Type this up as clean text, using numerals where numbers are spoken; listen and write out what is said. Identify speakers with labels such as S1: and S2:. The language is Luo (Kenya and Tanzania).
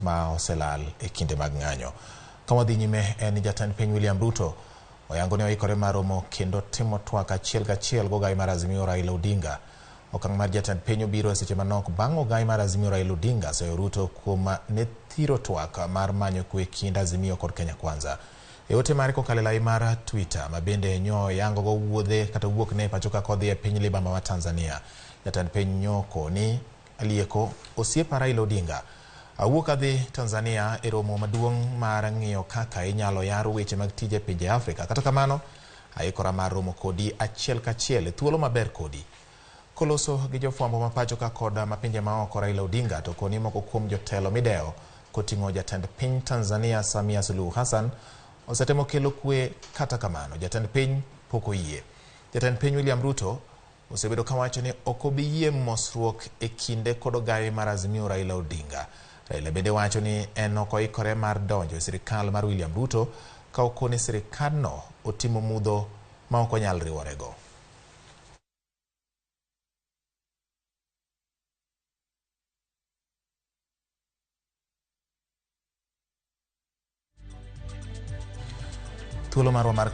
S1: Ma oselal e kinde mag ng'anyo. Ka wadhi nyime en ni jatend piny William Ruto oyango ni oikore mar romo kendo timo twak achiel kachiel gogai mar Azimio Raila Odinga. Okang' mar jatend piny obiro e seche manok bang' ogai mar Azimio Raila Odinga seyo Ruto kuom ne thiro twak mar manyo kwe kind Azimio kod Kenya Kwanza. E ote mare kokalo e lai mar Twitter ma bende nyo yango go wuodhe kata wuokne e pacho ka kodhi e piny libamba ma Tanzania. Jatend piny nyoko ni Alieko osiepa Raila Odinga. Awuok adhi Tanzania e romo maduong' mar ng'iyo kaka inyalo yar weche mag tije e pinje Afrika. Kata kamano, aikora mar romo kodi achiel kachiel e thuolo maber kodi. Koloso gi jofwambo ma pacho ka kod ma pinje maoko Raila Odinga to koni moko kuom jotelo midewo koting'o jatend piny Tanzania Samia Suluhu Hassan osetemo kelo kwe kata kamano jatend piny pok oyie. Jatend piny William Ruto osebedo kawacho ni ok obi yie mosruok e kinde kod ogaye mar Azimio Raila Odinga. Raila bende wacho ni en ok oikore mar donjo e sirikal mar William Ruto ka okoni sirikandno otimo mudho ma ok onyal riworego. Thuolo marwa mar